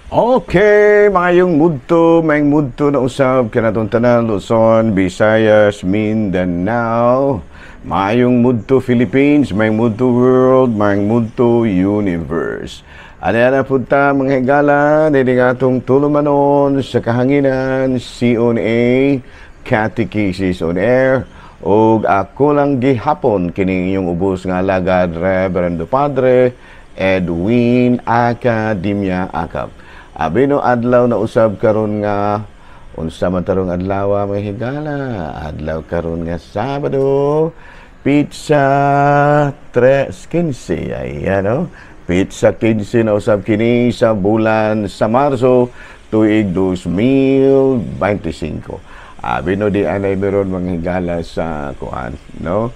Okay, maayong mudto na usab kanatong tanan, Luzon, Visayas, Mindanao. Maayong mudto, Philippines, maayong mudto, world, maayong mudto, universe. Ano na punta, mga higala, dili nga atong tulumanon sa kahanginan, CONA, Catechesis on Air, ug ako lang gihapon kining inyong ubos nga alagad, Reverendo Padre Edwin Academia Acap. Abino adlaw na usab karon nga unsa man tarong adlaw, mga higala? Adlaw karon nga Sabado, petsa 3 15. Ayan, no? Petsa 15 na usab kini sa bulan sa Marso, tuig 2025. Abino di anay meron, mga higala, sa kuan, no?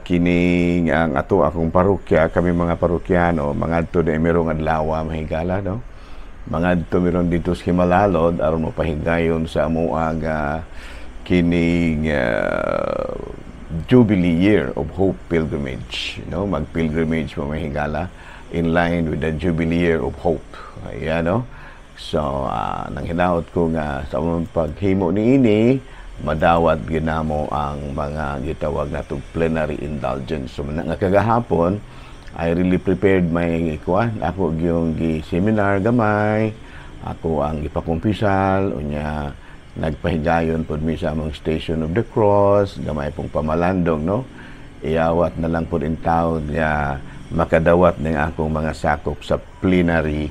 Kining ang ato akong parokya, kami mga parokyano, mangadto di merong adlaw, mga higala, no? Mangadto meron dito sa Himalalod aron mopahigayon sa amoa nga kining Jubilee Year of Hope pilgrimage, no? Mag-pilgrimage mo, mga higala, in line with the Jubilee Year of Hope. Ayan, no? So nang hinaot ko nga sa among paghimo niini, madawat ginamo ang mga gitawag nato plenary indulgence. So nga kagahapon, I really prepared my kuan, ako yung gi seminar gamay, ako ang gipakumpisal, unya nagpahigayon pod mi sa among Station of the Cross, gamay pong pamalandong, no? Iyawat na lang pod in taon nga makadawat ng akong mga sakop sa plenary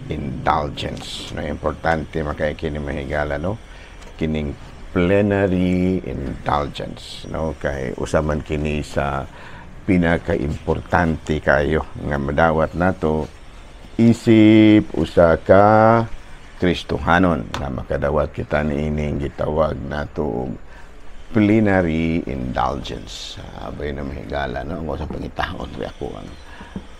indulgence. No, importante makay kini, mahigala, no? Kining plenary indulgence, no? Kay usa man kini sa pinakaimportante kayo nga madawat nato isip usa ka Kristohanon, nga makadawat kita niining gitawag nato og plenary indulgence. Abay na, mahigala, no? Ang sa pangitaon ri ako ang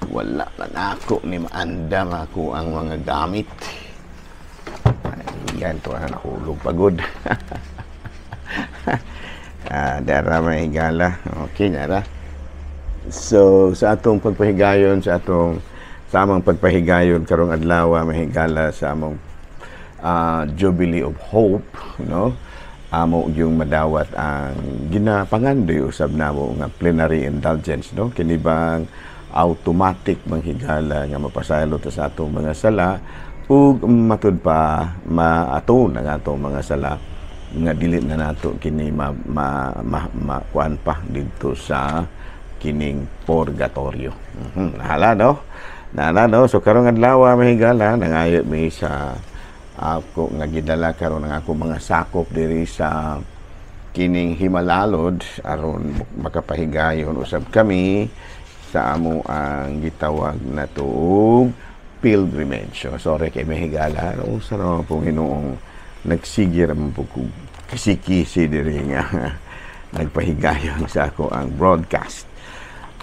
wala lang ako ni maandam ako ang mga gamit. Ayan, to na nahulog pagod. Dara, mahigala. Okay, nara. So, sa atong pagpahigayon, sa among pagpahigayon karong adlaw, mahigala, sa among Jubilee of Hope, no? Amo yung madawat ang ginapangandoy usab namo nga plenary indulgence, no? Kini bang automatic, manghigala, nga mapasaylo ta sa atong mga sala ug matud pa maaton ang atong mga sala nga dili na nato kini ma, ma, ma, ma kuan pa didto sa kining purgatorio. Nahala, no? Nahala, no? So karong adlaw, mahigala, nangayo mi sa ako nga gidala karon ang ako mga sakop diri sa kining Himalalod aron makapahigayon usab kami sa amo ang gitawag na tuog pilgrimage. So, sorry kay mahigala, no? Sa no pong hinuong nagsige ra man po kog kisi-kisi diri nga nagpahigayon sa ako ang broadcast.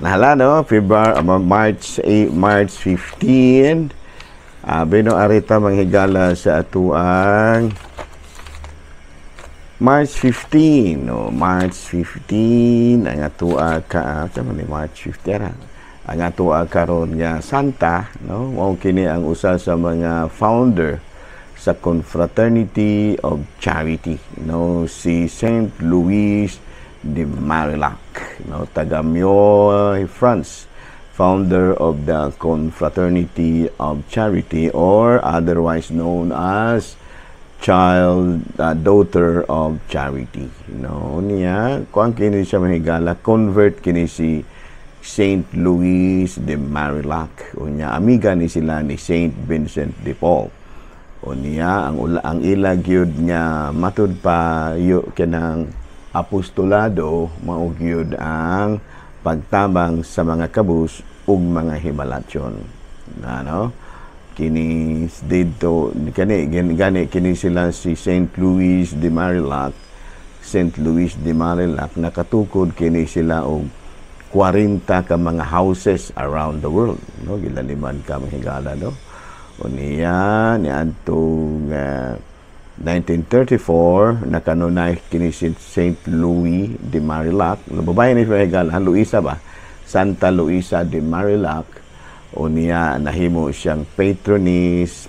Nahala, no? February, March 8, March 15. Bino arita, manghigala, sa atuang March 15, no? March 15 ang atua ka sa ni March 15 ra. Ang atua karon nga santa, no? Mao kini ang usa sa mga founder sa Confraternity of Charity, no? Si Saint Louis de Marillac, no? Taga Meaux, France, founder of the Confraternity of Charity or otherwise known as Child Daughter of Charity, no? Niya kuan kini siya, mahigala, convert kini si Saint Louis de Marillac. Unya amiga ni sila ni Saint Vincent de Paul. Unya ang ila gyud nga matud pa yu kanang apostolado mao gyud ang pagtabang sa mga kabus ug mga himalatyon. Ano? Kini didto kani gani kini sila si Saint Louis de Marillac. Saint Louis de Marillac, nakatukod kini sila og 40 ka mga houses around the world, no? Gilaliman ka, mga higala, no? Unya niadtong 1934, nakanunay kini si Saint Louis de Marillac. Babae ni siya, higala, Luisa ba, Santa Luisa de Marillac. Unya nahimo siyang patroness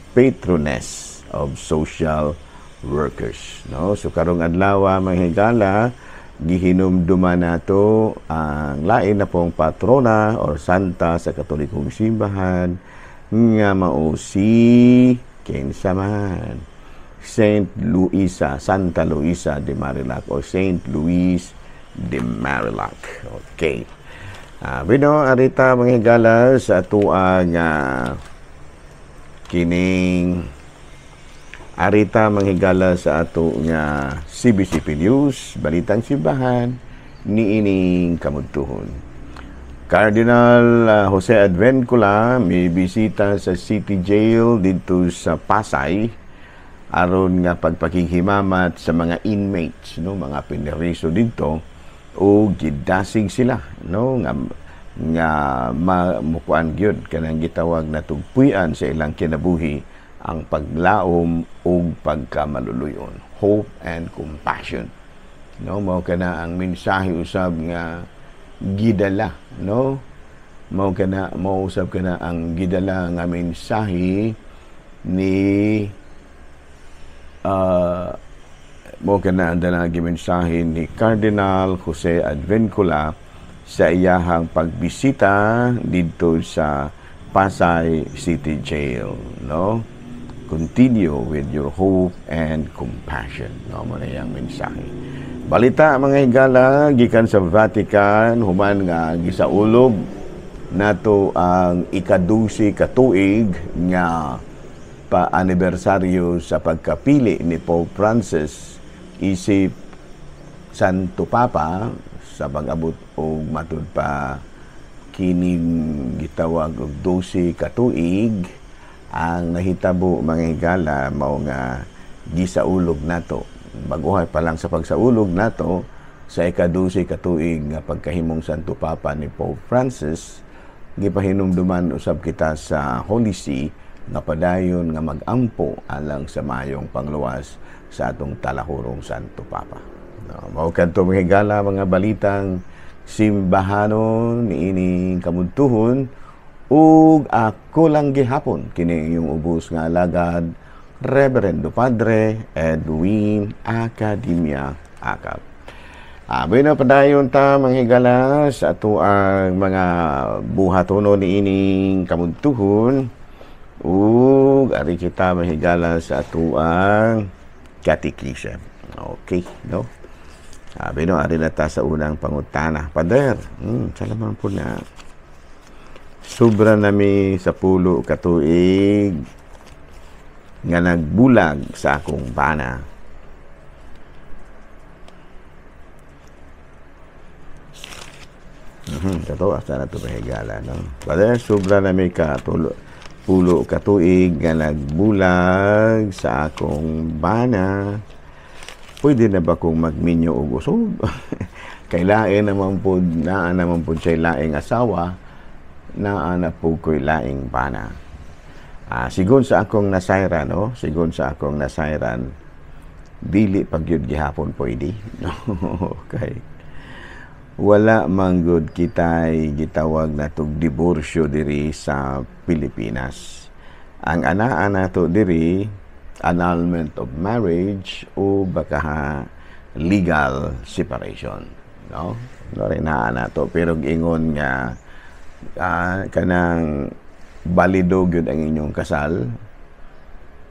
of social workers, no? So karong adlaw, mga higala, gihinumduman nato ang lain na pong patrona or santa sa Katolikong simbahan nga mao si, kinsa man, Saint Luisa, Santa Luisa de Marillac o Saint Louise de Marillac. Okay. Bino, arita, mga higala, sa atua nga kining arita, mga higala, sa ato nga CBCP News, Balitang Simbahan, niining kamudtuhon. Cardinal Jose Advincula may bisita sa City Jail dito sa Pasay aron nga pagpakighimamat sa mga inmates, no, mga pineriso didto, o gidasig sila, no, nga nga mamukuan gyud kanang gitawag na tugpuy-an sa ilang kinabuhi ang paglaom ug pagkamaluluyon, hope and compassion, no? Mao kana ang mensahe usab nga gidala, no? Mao kana, mao usab kana ang gidala nga mensahe ni mao kana ang dala nga mensahe ni Cardinal Jose Advincula sa iyahang pagbisita didto sa Pasay City Jail, no? Continue with your hope and compassion, no? Mo na iyang mensahe. Balita, mga higala, gikan sa Vatican, human nga gisaulog nato ang ikadusi katuig nga pa-anibersaryo sa pagkapili ni Pope Francis isip Santo Papa sa pag-abot og matud pa kining gitawag og 12 ka tuig. Ang nahitabo, mga higala, mao nga gisaulog nato, baguhay pa lang sa pagsaulog nato sa ika-12 ka tuig nga pagkahimong Santo Papa ni Pope Francis, gipahinumduman usab kita sa Holy See nga padayon nga mag-ampo alang sa mayong pangluwas sa atong talahurong Santo Papa. No, mao kadto, mga higala, mga balitang simbahanon niining kamudtuhon, ug ako lang gihapon kini inyong ubos nga alagad, Reverendo Padre Edwin Academia Acap. Bueno, padayon ta, mga higala, sa atoang mga buhatono niining kamudtuhon, ug ari kita, mga higala, sa atoang katikisem. Okay, no? Sabi no, ari na ta sa unang pangutana. Pader, salamat po na. Sobra nami sa 10 katuig nga nagbulag sa akong bana. Kato, asa na ito, higala, no? Pader, sobra nami ka tulo, 10 katuig nga nagbulag sa akong bana. Pwede na ba kong magminyo og usog? Kay lain naman po, naa naman po siya laing asawa, naa na po ko'y laing bana. Sigon sa akong nasayran, no? Sigon sa akong nasayran, dili pag yun gihapon pwede. No? Okay. Wala manggod kitay gitawag na tog diborsyo diri sa Pilipinas. Ang anaa nato diri, annulment of marriage o baka legal separation, no? No rin naa nato, pero ingon nga kanang balido gyud ang inyong kasal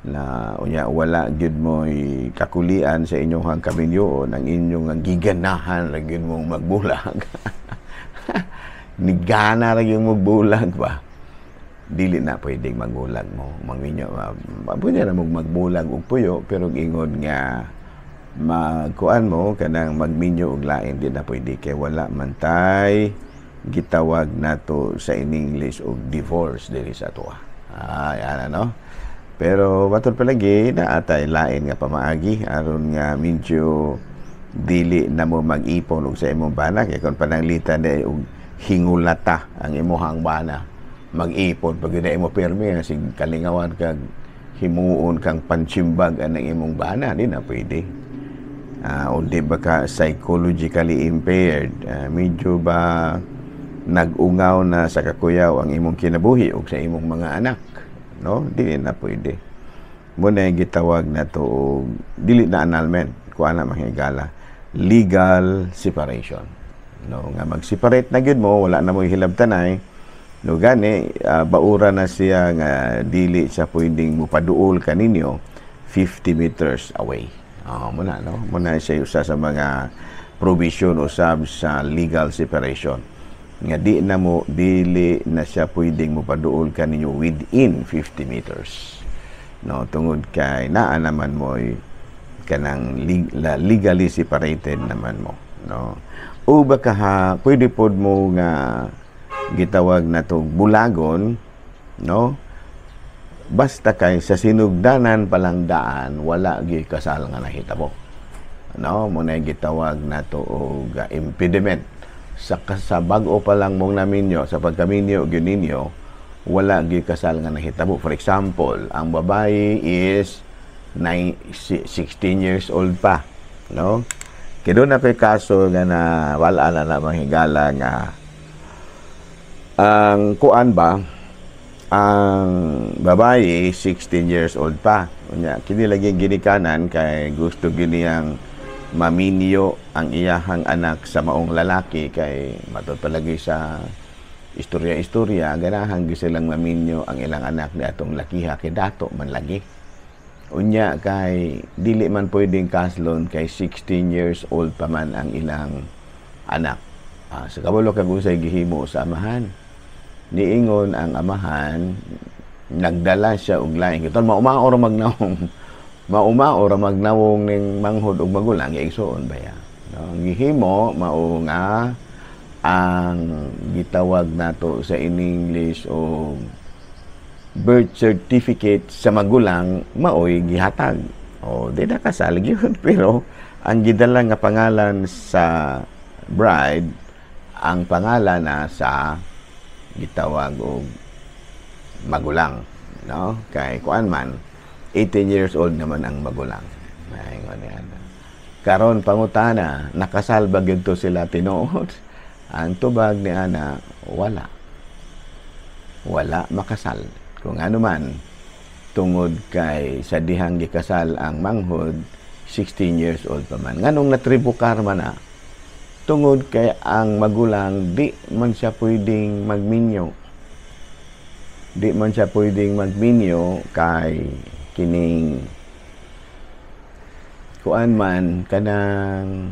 na unya wala gyud mo'y kakulian sa inyong kaminyoon, ang inyong giganahan ra gyud mong magbulag, nigana ra gyud magbulag ba, dili na pwedeng magbulag mo mangminyo. Pwede na mong magbulag og puyo, pero ingon nga magkuan mo kanang magminyo og lain, di na pwede kay wala man tay gitawag nato sa in English og divorce diri sa atoa. Yan ano. Pero matud palagi na atay lain nga pamaagi aron nga medyo dili na mo mag-ipon og sa imong bana, kay kon pananglitan na og hingulata ang imuhang bana, mag-ipon pag na imo pirmi sig kalingawan kag himuon kang pansimbag ang imong bana, di na pwede. O di ba ka psychologically impaired, medyo ba Nag-ungaw na sa kakuyaw ang imong kinabuhi ug sa imong mga anak, no? Dili na pwede. Mo na gitawag na to og dili na annulment, kuha na, mga higala, legal separation, no? Nga mag-separate na gyud mo, wala na mo hilabtanay, no? Gani baura na siya nga dili siya pwedeng mupaduol kaninyo 50 meters away. Oh, mo na, no? Mo na siya usa sa mga provision usab sa legal separation nga di na mo dili na siya pwedeng mupaduol kaninyo within 50 meters, no? Tungod kay naa naman mo kanang legally separated naman mo, no? O baka ha, pwede pod mo nga gitawag na to bulagon, no? Basta kay sa sinugdanan palang daan wala gyud kasal nga nahitabo, no? Mo na gitawag na to og impediment. Sa bag-o pa lang mong naminyo, sa pagkaminyo gyud ninyo, wala gyud kasal nga nahitabo. For example, ang babae is 9, 16 years old pa, no? Kay doon na ko'y kaso nga na wala na na mga higala nga ang kuan ba, ang babae 16 years old pa. Unya kini lagi ginikanan kay gusto giniyang maminyo ang iyahang anak sa maong lalaki, kay matud palagi sa istorya-istorya ganahan gyud silang maminyo ang ilang anak ni atong lakiha kay dato man lagi. Unya kay dili man pwedeng kaslon kay 16 years old pa man ang ilang anak. Sa kabalo kag unsay gihimo sa amahan? Niingon ang amahan, nagdala siya og laing kiton, maumao ra magnawong, maumao ra magnawong ning manghod og magulang, igsuon ba ya, no? Ang gihimo mao nga ang gitawag nato sa in English o birth certificate sa magulang maoy gihatag. O di na kasal gyud, pero ang gidala nga pangalan sa bride, ang pangalan na sa gitawag og magulang, no? Kay kuan man, 18 years old naman ang magulang. Ay, niya. Karon pangutana, nakasal ba gyud to sila tinuod? Ang tubag ni ana, wala. Wala makasal. Kung ano man, tungod kay sa dihang gikasal ang manghod, 16 years old pa man. Nganong natribukar man na? Tungod kay ang magulang, di man siya pwedeng magminyo. Di man siya pwedeng magminyo kay kining kuan man, kanang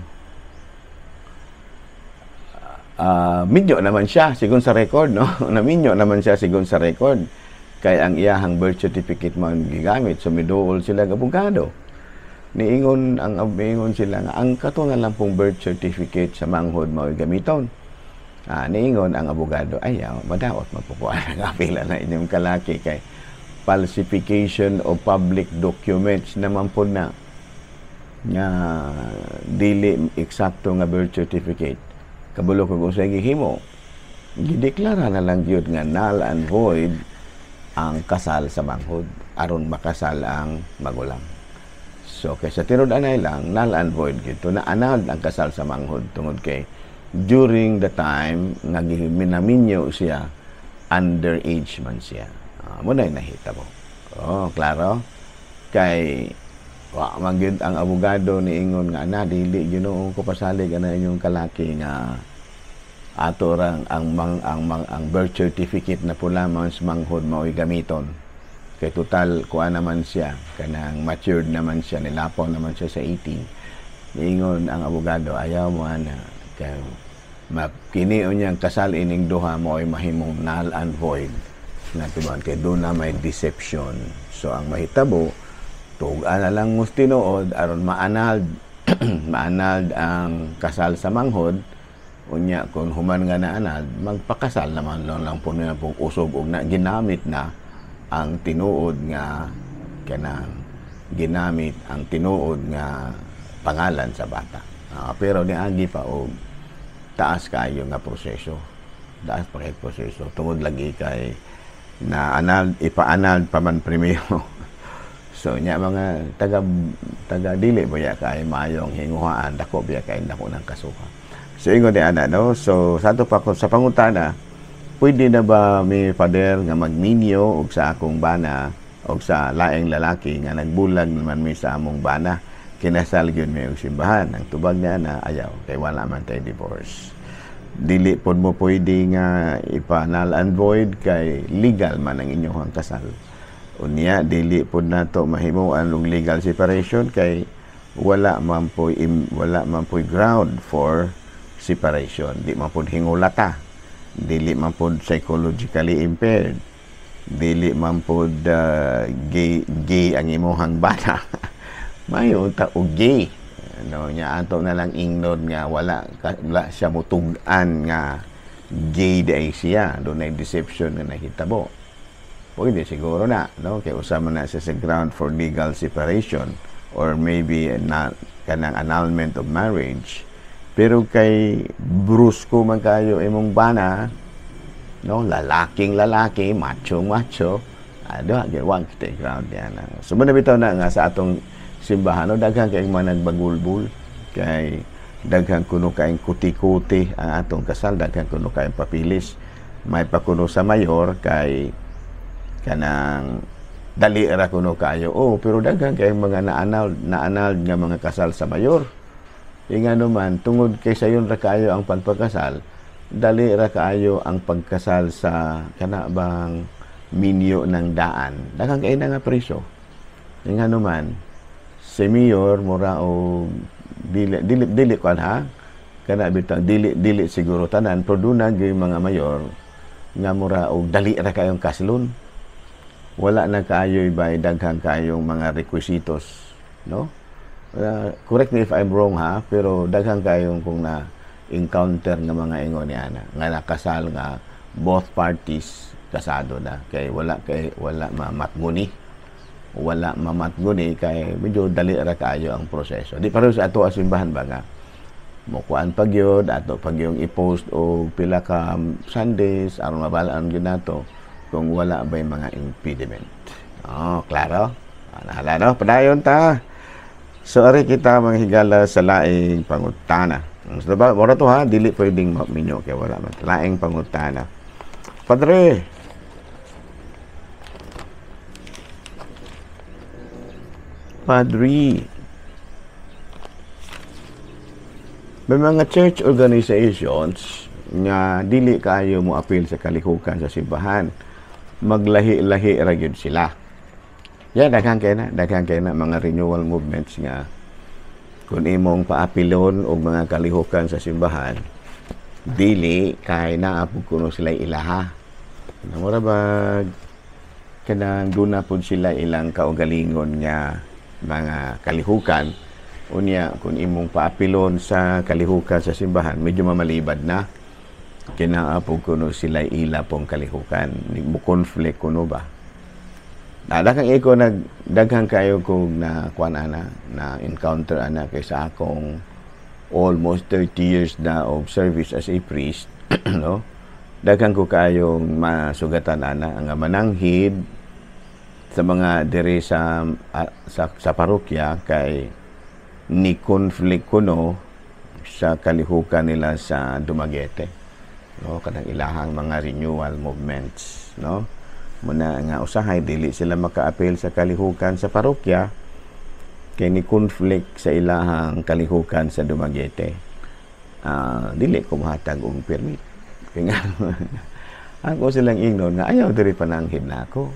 minyo naman siya sigon sa record, no? Naminyo naman siya sigon sa record kay ang iyahang birth certificate man gigamit. So miduol sila og abogado. Niingon ang ingon sila nga ang kato na lang pong birth certificate sa manghod mao gamiton. Niingon ang abogado, "Ayaw, madaot mapukuan ang apila na inyong kalaki kay falsification of public documents naman po na nga dili eksakto nga birth certificate." Kabulo kung unsay gihimo? Gideklara na lang gyud nga null and void ang kasal sa manghod aron makasal ang magulang. So kay sa tinud anay lang, null and void gyud to na annulled ang kasal sa manghod tungod kay during the time nga minaminyo siya, underage man siya. Mo na nahitabo. Oh, klaro? Kay wa man gyud ang abogado niingon nga ana dili Ginoo ko pasalig ana inyong kalaki nga ato rang ang birth certificate na pula man sa manghod mao'y gamiton kay total kuha naman siya, kanang matured naman siya, nilapaw naman siya sa 18. Niingon ang abogado, "Ayaw mo ana kay kini unyang kasal ining duha mao'y mahimong null and void nga tuban kay doon na may deception." So ang mahitabo, tug-an na lang mo tinuod aron ma-annulled ang kasal sa manghod. Unya kung human nga na-annulled, magpakasal naman lang lang po niya pong usog og na ginamit na ang tinuod nga kanang ginamit ang tinuod nga pangalan sa bata. Pero niagi pa og taas kayo nga proseso, taas pa kay proseso tungod lagi kay na annulled, ipa-annulled pa man primero. So nya mga taga taga dili mo ya kay maayong hinguhaan, dako biya kay dako ng kasuha. So ingon ni ana, no? So sa ato pa sa pangutana, pwede na ba mi, Father, nga magminyo og sa akong bana og sa laing lalaki nga nagbulag naman mi sa among bana? Kinasal gyud mi og simbahan. Ang tubag niya na, ayaw, kay wala man tay divorce. Dili pod mo pwede nga ipa-null and void kay legal man ang inyong kasal. Unya dili pod nato mahimuan og legal separation kay wala man po'y ground for separation. Di man pod hingulata, dili man pod psychologically impaired, dili man pod gay, gay ang imuhang bana. Mayo ta og gay, no? Nya ato na lang ingnon nga wala siya mutug-an nga gay diay siya, dunay deception nga nahitabo. Pwede siguro na, no, kay usa man na siya sa ground for legal separation or maybe na kanang annulment of marriage. Pero kay brusko man kayo imong bana, no, lalaking lalaki, macho macho, ado wang kita ground yan. So muna bitaw na nga sa atong simbahan, no, daghan kay mga nagbagulbul kay daghan kuno kayong kuti-kuti ang atong kasal, daghan kuno kayong papilis. May pakuno sa mayor kay kanang dali ra kuno kayo. Oh, pero daghan kayong mga naanal nga mga kasal sa mayor. Inga naman, tungod kay sayon ra kaayo ang pagpakasal, dali ra kaayo ang pagkasal sa kana bang minyo ng daan. Daghan kay na nga presyo. Inga naman, si mayor mura og dili dili dili kuan ha, kana bitaw dili dili siguro tanan, pero duna gyud mga mayor nga mura og dali ra kayong kaslon, wala na kaayo ibay daghan kayong mga requisitos, no? Correct me if I'm wrong ha, pero daghan kayong kung na encounter nga mga ingon ni ana nga nakasal nga both parties kasado na kay wala mamatguni kay medyo dali ra kaayo ang proseso. Di pareho sa ato simbahan ba nga mukuan pa gyud ato pag yung i-post og pila ka Sundays aron mabalaan gyud nato kung wala ba yung mga impediment. Oh, klaro? Nahala, no? Padayon ta. So ari kita, mga higala, sa laing pangutana. So ba, mura to ha, dili pwedeng minyo kay wala man. Laing pangutana. Padre, Padre, may mga church organizations nga dili kaayo mo apil sa kalihukan sa simbahan. Maglahi-lahi ra gyud sila. Ya, daghan kay na mga renewal movements nga kung imong paapilon og mga kalihukan sa simbahan, dili kay naa pud kuno sila ilaha. Mura ba kanang duna pud sila ilang kaugalingon nga mga kalihukan. Unya kung imong paapilon sa kalihukan sa simbahan, medyo mamalibad na kinaa pud kuno sila ila pong kalihukan, mo conflict kuno ba. Daghang iko nag daghan kayo kog na kuan ana, na encounter ana, kay sa akong almost 30 years na of service as a priest, no, daghan ko kayong masugatan ana nga mananghid sa mga diri sa parokya kay ni conflict kuno sa kalihukan nila sa Dumaguete, no, kanang ilahang mga renewal movements, no? Muna nga usahay dili sila makaapil sa kalihukan sa parokya kay ni conflict sa ilahang kalihukan sa Dumaguete. Dili ko mohatag og permit. Kay nga ako silang ingnon nga ayaw diri pananghid nako.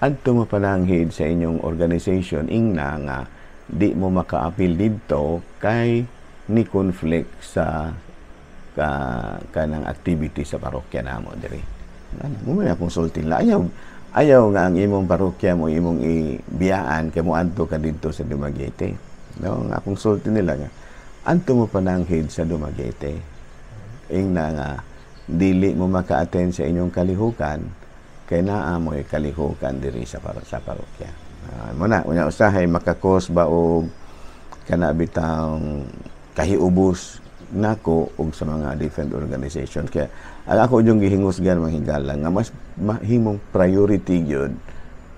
Adto mo pananghid sa inyong organization, ingna nga di mo makaapil didto kay ni conflict sa kanang activity sa parokya namo diri. Ano, mo na consulting la. Ayaw ayaw nga ang imong parokya mo imong ibiyaan kay moadto ka didto sa Dumaguete. No, nga akong nila nga adto mo pananghid sa Dumaguete. Ingna nga dili mo maka-attend sa inyong kalihukan kay naa mo'y kalihukan diri sa parokya. Mo na unya usahay makakos ba og kana bitang kahiubos nako og sa mga different organization. Kaya ang ako yung gihingusgan, mga higala, nga mas mahimong priority gyud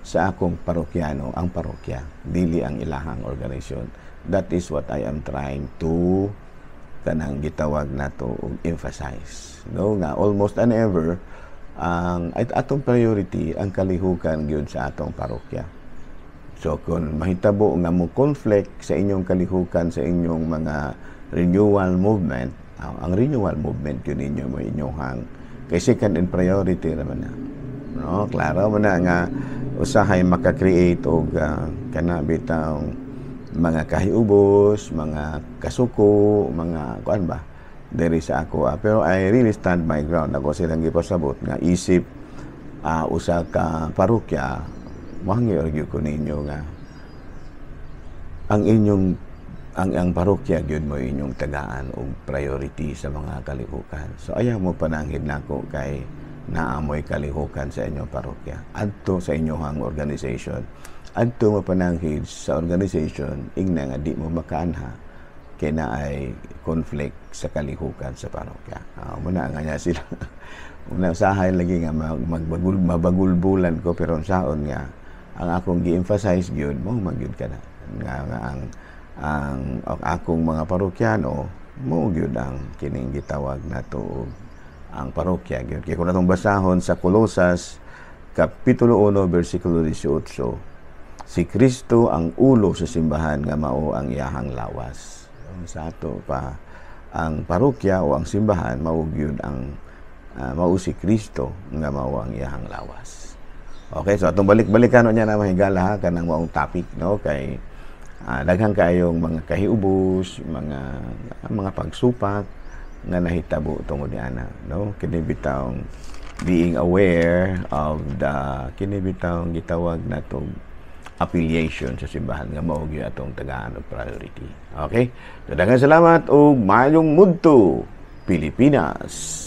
sa akong parokyano ang parokya, dili ang ilahang organisasyon. That is what I am trying to kanang gitawag nato og emphasize, no, nga almost and ever ang atong priority ang kalihukan gyud sa atong parokya. So kung mahitabo nga mo conflict sa inyong kalihukan, sa inyong mga renewal movement, ang renewal movement yun ninyo mo inyong kay second in priority naman na, no? Klaro mo na nga usahay maka-create og kana bitawng mga kahiubos, mga kasuko, mga kuan ba diri sa ako. Pero I really stand my ground. Ako silang gipasabot nga isip usa ka parokya, mahangyo gyud ko ninyo nga ang inyong ang parokya gyud mo inyong tagaan og priority sa mga kalihukan. So ayaw mo pananghid nako kay naamoy kalihukan sa inyong parokya. Adto sa inyong organization. Adto mo pananghid sa organization, ingna nga di mo makaanha kay naay conflict sa kalihukan sa parokya. Muna nga niya sila. Una usahay lagi nga magbagul mabagulbulan ko, pero saon nga ang akong gi-emphasize gyud mo magyud kana nga ang akong mga parokyano mo gyud ang kining gitawag nato ang parokya gyud. Kay kung atong basahon sa Kolosas kapitulo 1 bersikulo 18, si Kristo ang ulo sa simbahan nga mao ang iyahang lawas. Sa ato pa ang parokya o ang simbahan mao gyud ang mao si Kristo nga mao ang iyahang lawas. Okay, so atong balik-balikan niya na mahigala ha, kanang maong topic, no, kay daghan kaayong mga kahiubos, mga pagsupak nga nahitabo tungod ni ana, no? Kini bitawng being aware of the kini bitawng gitawag natong affiliation sa simbahan nga mao gyud atong tagaan og priority. Okay? So, daghang salamat ug maayong mudto, Pilipinas.